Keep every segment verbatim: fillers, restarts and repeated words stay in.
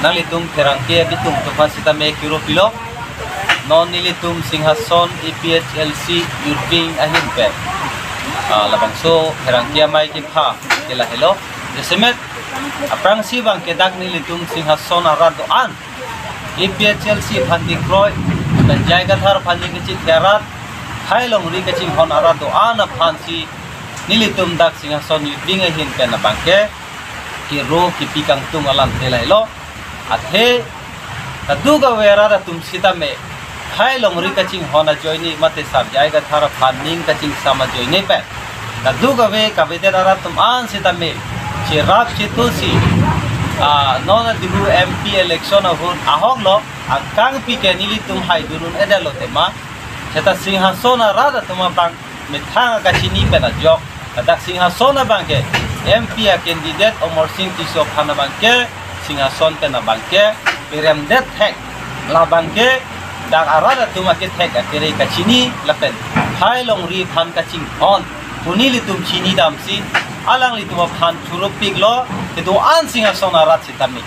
Nanglitum pherangke abitung atum aphan sitame kiro pilo. Non nelitum Singhason A P H L C Youth Wing ahin pen, ah, labangso pherangke amei kepha ke lahelo. Jasemet aphrangsi abang ke dak nelitum Singhason arat do-an A P H L C aphan dikroi, pen J I Kathar aphan ning kachethe arat, khei longri kachinghon arat do-an aphansi nelitum dak Singhason Youth Wing ahin pen abang ke kiro kipi kangtung alangte lahelo. Athe kadokave arat atum sitame khei longri kachinghon ajoine mate sar J I Kathar aphan ning kachingsam ajoine pen kadokave kavedet arat atum an sitame cherap chetusi, ah, non adihu M P election ahut ahok lo, angkangpi ke nelitum haidun un-edetlo tema. Seta Singhason arat atum abang methang kachini pen ajok, ladak Singhason abang ke M P a candidate Amarsing Tisso aphan abang ke Singhason pen abang ke peremdet thek, labang ke dak arat atum akethek akere kachini lapen khei longri aphan kachinghon pu nelitum chinidamsi alanglitum aphan choro piklo, kedo-an Singhason arat sitame.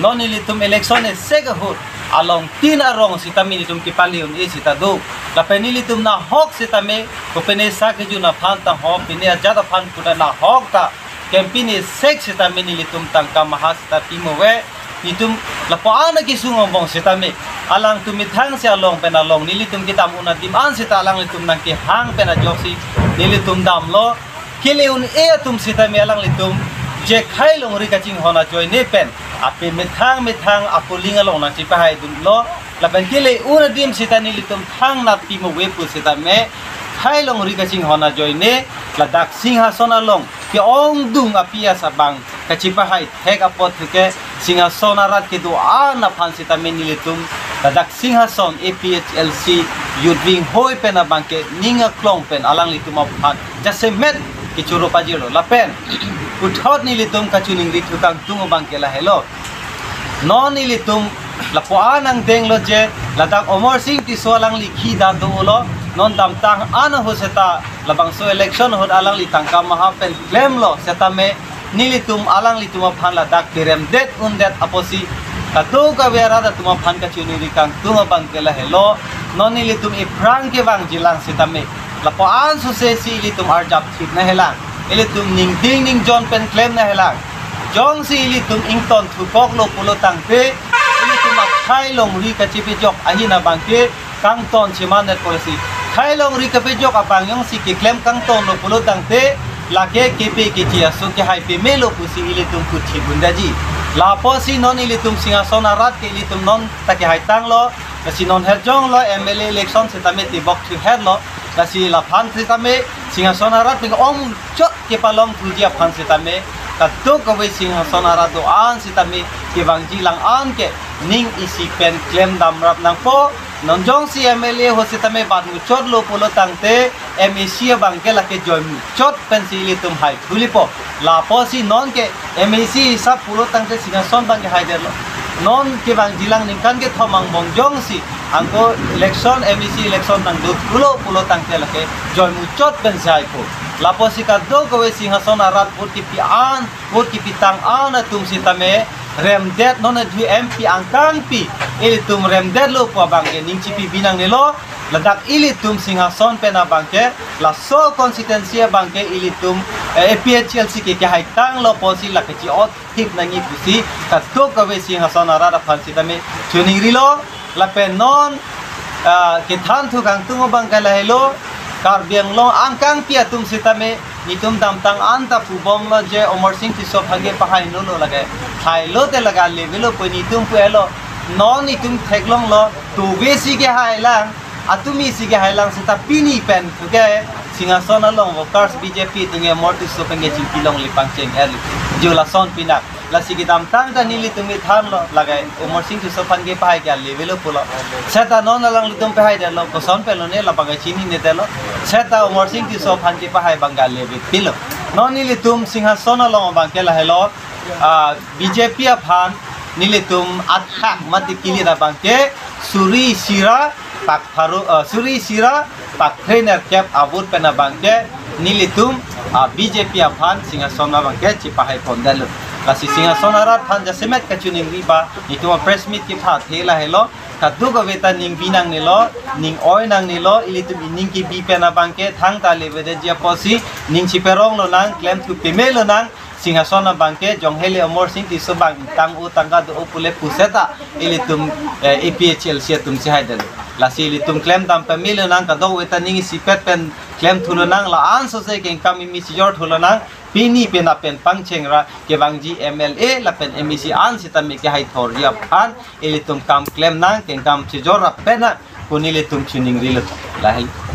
Non nelitum election esek ahut along tin arong sitame nelitum kepale un-e sita do. Lapen nelitum nahok sitame, kopine sa kejun aphan tangho, pine ajat aphan kuda nahok ta campaign esek sitame nelitum tangka maha sita pimo ave. Nelitum lapu-an akesung angbong sitame alangtum methangsi along pen along nelitum kedam un adim an sita alanglitum nangkehang pen ajoksi nelitum damlo. Kele un-e atum sitame alanglitum je khei longri kachinghon ajoine pen ape methang methang a-polling along nangchepahaidunlo. Lapen kele un adim sita nelitum thangnat pimo ave pu sitame khei longri kachinghon ajoine ladak Singhason along ke-ongdung a-P S abang kachepahai thek apot ke Singhason arat kedo-an aphan sitame nelitum ladak Singhason A P H L C Youth Wing hoi pen abang ke ning aklong pen alanglitum aphan jasemet kechoro pajirlo. Lapen puthot nelitum kachiningri thu kangtung abang ke lahelo. Non nelitum lapu-an angdenglo je ladak Amarsing Tisso alangli khi da dolo, non damtang an ahut seta labangso election ahut alangli tangka maha pen klemlo sitame nelitum alanglitum aphan ladak peremdet undet apotsi kadokave arat atum aphan kachiningri kangtung abang ke lahelo. Non nelitum iphrang kevangjilang sitame lapu-an suse si ilitum arjap thip nahelang, ilitum ningding ningjon pen klem nahelang. Jongsi ilitum ington thupoklo pulo tangte ilitum akhei longri kachepejok ahin abang ke kangton chemandet policy. Khei longri kepejok abang jongsi keklem kangtonlo pulo tangte lake kepe keche aso kehai pemelo pusi ilitum kuthi bundaji. Lapusi non ilitum Singhason arat ke ilitum non ta kehai tanglo, lasi non herjonglo M L A election sitame tebok thu herlo, lasi laphan sitame Singhason arat pen ongchot kepalong thuji aphan sitame kadokave Singhason arat do-an sitame kevangjilang an ke ning isi pen klem damrap nangpo. Non jongsi M L A ahut sitame bat muchotlo pulo tangte M A C abang ke lake joi muchot pensi ilitum hai thulipo. Lapusi non ke M A C hisap pulo tangte Singhason abang ke haidetlo. Non kevangjilang ningkan kethom angbong jongsi anke election, M A C election nangdothulo pulo tangte lake joi muchot pensi haipo. Lapusi kadokave Singhason arat vote kipi an, vote kipitang an atum sitame remdet, non adhu M P angkangpi ilitum remdetlo pu abang ke ning chipi binang nelo. Ladak ilitum Singhason pen abang ke laso constituency abang ke ilitum, eh, A P H L C ke kehai tanglo pusi lake chi-ot thip nangji pusi kadokave Singhason arat aphan sitame chiningrilo. Lapen non, ah, kethan thu kangtung abang ke lahelo, Karbi Anglong angkangpi atum sitame netum damtang an ta pubomlo je Amarsing Tisso aphan ke pahai nolo lake. Hailo te lake a-level lo pu netum pu-elo. Non netum theklonglo, tove si kehailang, atum isi kehailang seta pini pen thu ke Singhason along workers B J P atum ke Amar Tisso pen ke chingki longle pangcheng-et. Jo lason pinak. Lasi kedamtang ta nelitum kethanlo, lake Amarsing Tisso aphan kepahai ke a-level lo pulo. Seta non alanglitum pahaidetlo, koson pen lone labang ke chininedetlo. Seta Amarsing Tisso aphan kepahai abang ke a-level pilo. Non nelitum Singhason along abang ke lahelo, ah, B J P aphan nelitum athak mate kilit abang ke suri isi ra pak pharo, ah, suri isi ra pak phre nerkep a-vote pen abang ke nelitum, ah, B J P aphan Singhason abang ke chepahai pondetlo. Lasi Singhason arat aphan jasemet kachiningri ba, itum press meet kepathe lahelo, kadokave ta ning bi nangnelo, ning oi nangnelo, ilitum ining kebi pen abangke thangta le avedet ji apotsi, ning chiperong lonang, klemthu peme lonang, Singhason abangke, jong hele Amarsing Tisso abang tang-o tangka do-o pule puseta, ilitum, eh, A P H L C atum si haidelo. Lasi ilitum klemdam peme lonang, kadokave ta ning isipet pen klemthu lonang, la-an sose kengkam imi chijorthu lonang, pini pen apen pangcheng ra kevangji M L A lapen M A C an sitame kehai thorji aphan, ilitum kam klem nang, kengkam chijor ra pen nang, pu nelitum chiningrilo. Lahai.